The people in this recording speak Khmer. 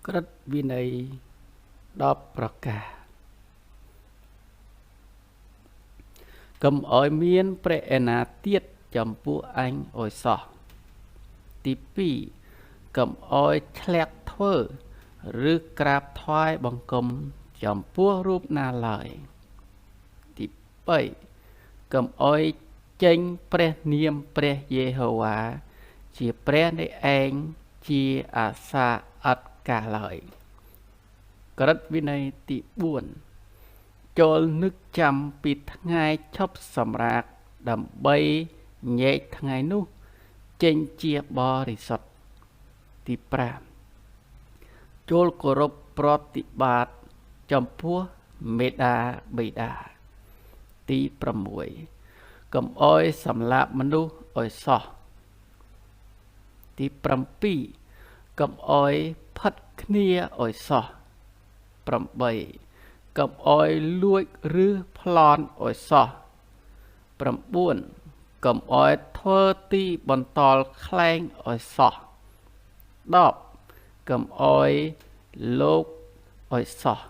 ក្រឹតវិន័យ10ប្រការកុំឲ្យមានព្រះឯណាទៀតចំពោះអញឲ្យសោះទី2កុំឲ្យឆ្លាក់ធ្វើឬក្រាបថ្វាយបង្គំចំពោះរូបណាឡើយទី3កុំឲ្យចេញព្រះនាមព្រះយេហូវ៉ាជាព្រះនៃឯងជាអាសាអត់កាឡើយក្រឹតវិន័យទី4ចូលនឹកចាំពីថ្ងៃឈប់សម្រាកដើម្បីញែកថ្ងៃនោះចេញជាបរិសុទ្ធទី5ចូលគោរពប្រតិបត្តិចំពោះមេដាបិតាទី6កុំអោយសម្លាប់មនុស្សឲ្យសោះទី7កុំអោយផិតគ្នាឲ្យសោះ8កុំអោយលួចឬប្លន់ឲ្យសោះ9កុំអោយធ្វើទីបន្តលក្លែងឲ្យសោះ10កុំអោយលោកឲ្យសោះ